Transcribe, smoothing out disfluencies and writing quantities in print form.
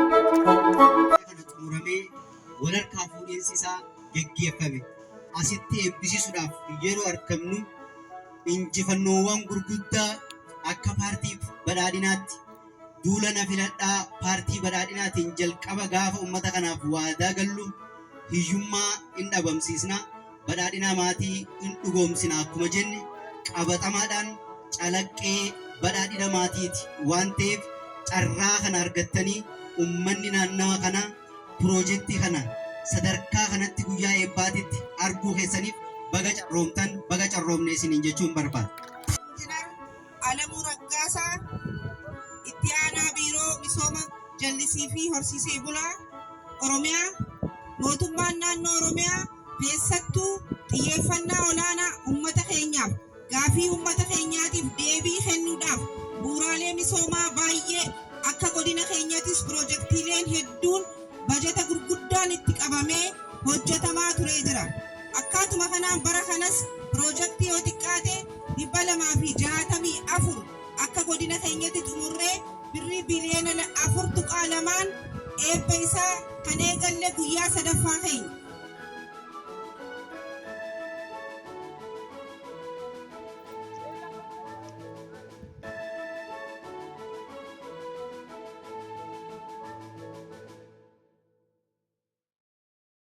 Kana xumuramee walharkaa fuudhiinsi isaa geggeeffame. Asitti eebbisiisuudhaaf yeroo argamnu injifannoowwan gurguddaa akka paartii badhaadhinaatti duula na filadhaa paartii badhaadhinaatiin jalqaba gaafa uummata kanaaf waadaa gallu hiyyummaa in dhabamsiisna, badhaadhina maatii in dhugoomsina akkuma jenne qabatamaadhaan calaqqee badhaadhina maatiiti waan ta'eef carraa kana argattanii uummanni naannawa kanaa piroojeektii kana sadarkaa kanatti guyyaa eebbaatitti arguu keessaniif baga carroomtan, baga carroomne isiniin jechuun barbaada. Injinar Alamuu Raggaasaa, itti aanaa biiroo misooma jallisii fi horsiisee bulaa Oromiyaa, mootummaan naannoo Oromiyaa keessattuu xiyyeeffannaa olaanaa uummata keenyaaf gaafii uummata keenyaatiif deebii kennuudhaaf bu'uuraalee misoomaa baay'ee akka godina keenyattis piroojeektiileen hedduun bajata gurguddaan itti qabamee hojjetamaa turee jira. Akkaatuma kanaan bara kanas piroojeektii yoo xiqqaate 264 akka godina keenyatti xumurree birrii biliyoona 4.2n eebba isaa kan eegalle guyyaa sadaffaa keenya.